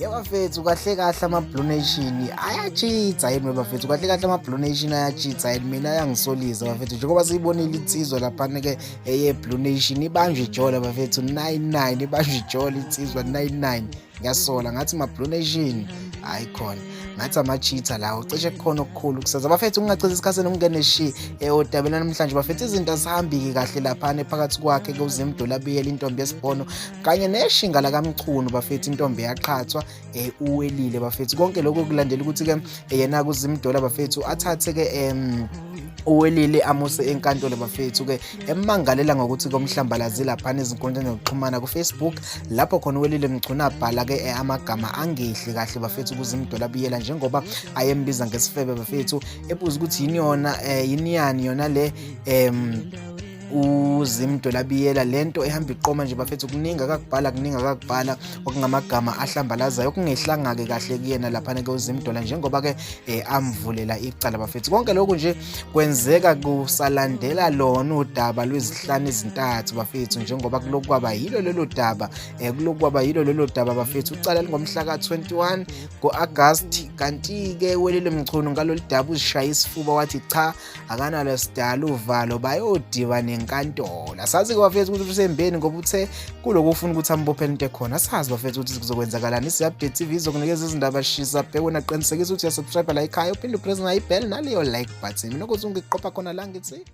Yabafethu, kahle kahle ama-Blue Nation ayachitha yini bafethu? Kahle kahle ama-Blue Nation ayachitha yini? Mina ayangisolisa bafethu, njengoba siyibonile insizwa laphana-ke eye-Blue Nation ibanjwe ijola bafethu, 99 ibanjwe ijola insizwa 99. Ngiyasola ngathi ma-Blue Nation, hayi khona ngathi ama-cheater lawo, cishe kukhona okukhulu kusasa bafethu. Ungachithi isikhathi nokungene shi odabeni namhlanje bafethu. Izinto azihambi-ke kahle laphana phakathi kwakhe kuZimdollar Biyela, intombi yesibhono, kanye neshinga lakaMchunu bafethu, intombi yaqhathwa uWelile bafethu. Konke lokho kulandela ukuthi-ke yena kuZimdollar bafethu athathe-ke uWelile amuse enkantolo bafethu-ke, emangalela ngokuthi komhlambalazi laphana ezinkundleni zokuxhumana ku-Facebook, lapho khona uWelile Mchunu abhala-ke amagama angehli kahle bafethu kuZimdollar Biyela, njengoba ayembiza ngesifebe bafethu, ebuza ukuthi yini yona, yini yani yona le uZimdollar Biyela, lento ehamba iqoma nje bafethu. Kuningi akakubhala, kuningi akakubhala okungamagama ahlambalazayo, okungehlanga-ke kahle kuyena laphana-ke uZimdollar, njengoba-ke amvulela icala bafethu. Konke lokhu nje kwenzeka kusalandela lona udaba lwezihlanu ezintathu bafethu, njengoba kulokhu kwaba yilo lelo daba, kulokhu kwaba yilo lelo daba bafethu. Ucala lingomhla ka-21 ngo-Agasti, kanti-ke Welile Mchunu ngalolu daba uzishaya isifuba wathi cha, akanalo sidala uvalo, bayodiba nenkantolo. Asazi-ke bafethu ukuthi usembeni, ngoba uthe kuloko ufuna ukuthi ambophele into ekhona. Asazi bafethu ukuthi kuzokwenzakalani. Isi-Update TV izokunikeza izindaba shisa bheke. Naqinisekisa ukuthi uyasubscribe la ekhaya, uphinde upress nayo ibell naleyo like button. Mina kuze ungiqopha khona la ngithi